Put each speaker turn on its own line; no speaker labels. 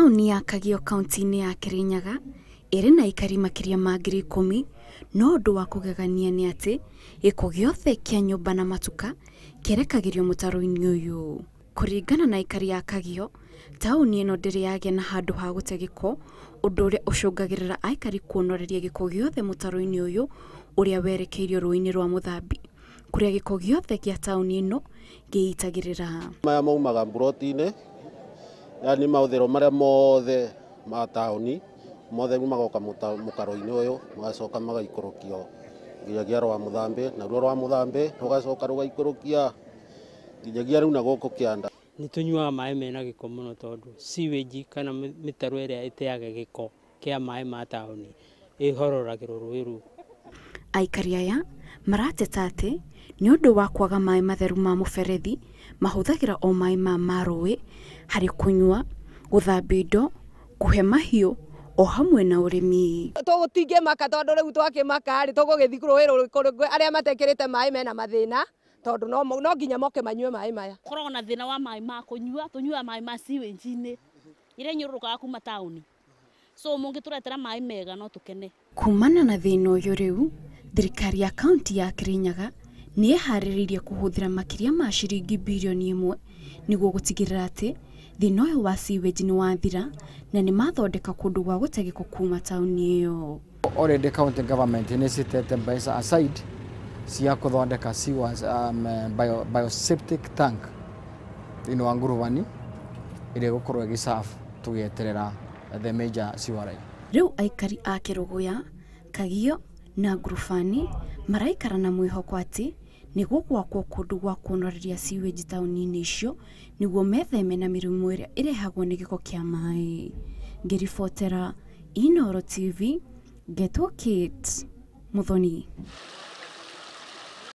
Taũni ya Kagio kaunti-inĩ ya Kirinyaga ĩrĩ na aikari makĩria ma 10,000, no ũndũ wa kũgegania nĩ atĩ gĩko gĩothe kĩa nyũmba na matuka kĩrekagĩrio mũtaro-inĩ ũyũ. Kũringana na aikari a Kagio, taũni ĩno ndĩrĩ yagĩa na handũ ha gũte gĩko, ũndũ ũrĩa ũcũngagĩrĩra aikari kuonoreria gĩko gĩothe mũtaro-inĩ ũyũ ũrĩa werekeirio rũĩ-inĩ rwa Mũthambi, kũrĩa gĩko gĩothe gĩa taũni ĩno gĩitagĩrĩra.
Maya maumaga mburoti-inĩ, yani mahũthĩro marĩa mothe ma taũni mothe magoka mũkaro-inĩ ũyũ, magacoka magaikũrũkio nginyagia rwa Mũthambĩ, naruo rwa Mũthambĩ rũgacoka rũgaikũrũkia nginyagia rĩu na gũkũ kĩanda.
Nĩ tũnyuaga maĩ mena gĩko mũno tondũ sewage kana mĩtaro ĩrĩa ĩteaga gĩko kĩa maĩ ma taũni ĩhororagĩrwo rũĩ rũu.
Aikari aya marateta atĩ nĩ ũndũ wa kwaga maĩ matheru ma mũberethi, mahũthagĩra o maĩ ma rũĩ harĩ kũnyua, gũthambia indo, kũhe mahiũ o hamwe na ũrĩmi.
Tũtingĩmaka tondũ rĩu twakĩmaka rĩ, tũgũgĩthiĩ rũĩ rũrĩkũ? Arĩa matekĩrĩte maĩ mena mathĩna tondũ no nginya moke manyue maĩ maya.
Koragwo na thĩna wa maĩ ma kũnyua, tũnyuaga maĩ ma sewage-inĩ ĩrĩa ĩnyũrũrũkaga kuma taũni, so mũngĩtũretera maĩ mega no tũkene.
Kumana na thĩna ũyũ rĩu, thirikari ya kaunti ya Kirinyaga nĩ ĩharĩrĩirie kũhũthĩra makĩria ma ciringi birioni 1 nĩguo gũtigĩrĩra atĩ thĩna ũyũ wa sewage nĩ wathira na nĩ mathondeka kũndũ gwa gũte gĩko kuma taũni ĩyo.
Already county government nĩ citete mbeca aside cia kũthondeka sewers, bioseptic tank thĩinĩ wa Ngurubani ĩrĩa ĩgũkorwo ĩgĩserve tũgĩeterera the major sewer line.
Rĩu aikari a Kĩrũgũya, Kagio na Ngurubani maraikara na mwĩhoko atĩ nĩ gũgwakwo kũndũ gwa kuonoreria sewage taũni-inĩ icio nĩguo metheme na mĩrimũ ĩrĩa ĩrehagwo nĩ gĩko kĩa maĩ. Ngĩribotera Inooro TV, ngetwo Kate Muthoni.